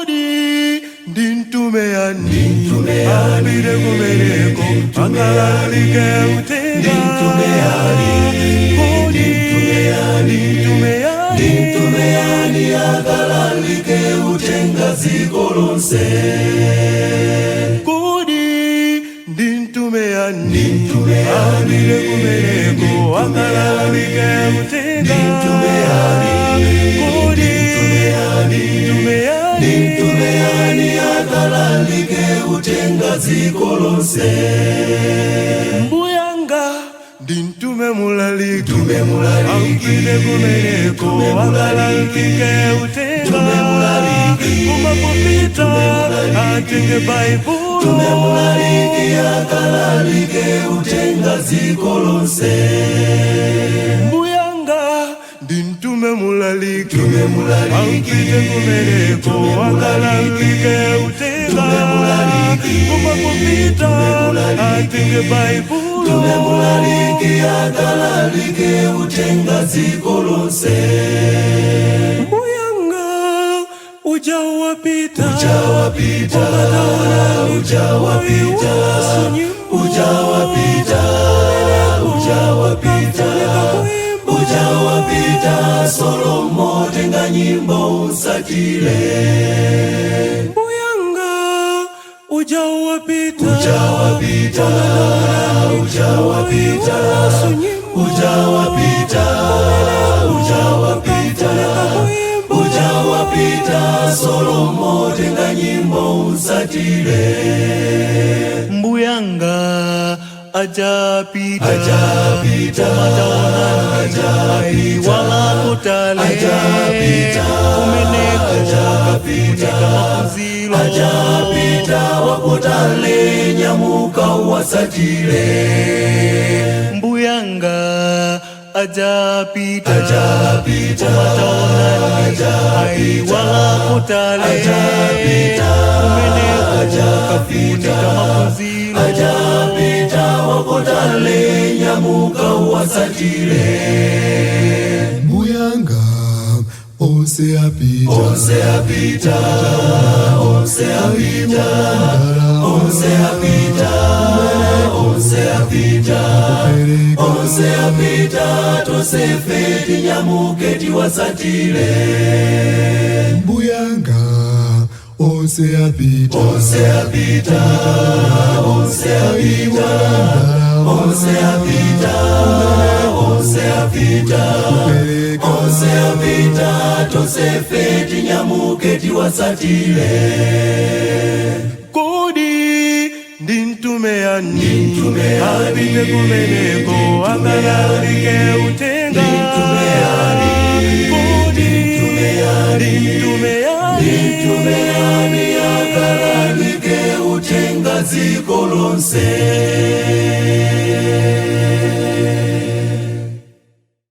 Kodi ndi mtume yani apite kumeneko akalalike uthenga? Kodi ndi mtume yani? Mtume yani akalalike uthenga dziko lonse? Kodi ndi mtume yani apite kumeneko akalalike uthenga? Kodi ndi mtume yani? Mtume yani akalalike uthenga dziko lonse? Mbuyanga ndi mtume mulaliki Mtume mulaliki, apite kumeneko Mtume mulaliki, akalalike uthenga. Mtume mulaliki, Kumapopita atenge Mtume Baibulo. Mulaliki akalalike uthenga dziko lonse. Mbuyanga ndi mtume mulaliki Mtume mulaliki, apite kumeneko Mtume mulaliki, akalalike uthenga. Mtume mulaliki, Kumapopita Mtume mulaliki, atenge Baibulo. Mtume mulaliki akalalike uthenga dziko lonse. Mbuyanga uja wapita, Ujawapita, ujawapita, ujawapita, ujawapita, ujawapita. Solomo, tenga nyimbo usatile. Mbuyanga uja wapita, Ujawapita, ujawapita, ujawapita, ujawapita, ujawapita. Solomo, tenga nyimbo usatile. Mbuyanga ajapita, Ajapita, ajapita, wala kutale ajapita, kumeneko ajapita, kafunika maphunziro. Ajapita wakutale, nyamuka uwasatile. Mbuyanga ajapita, Ajapita, ajapita, wala kutale ajapita, kumeneko ajapita, kafunika maphunziro. Ajapita wakutale, nyamuka uwasatile. Mbuyanga onse apita, Onse apita, onse apita, onse apita, onse apita, onse apita. Tonsefe tinyamuke tiwasatile. Mbuyanga onse apita, Onse apita, onse apita, onse apita, onse apita, onse apita. Tonsefe tinyamuke tiwasatile. Kodi ndi mtume yani Mtume yani, apite kumeneko akalalike uthenga? Kodi ndi mtume yani? Mtume yani akalalike uthenga dziko lonse?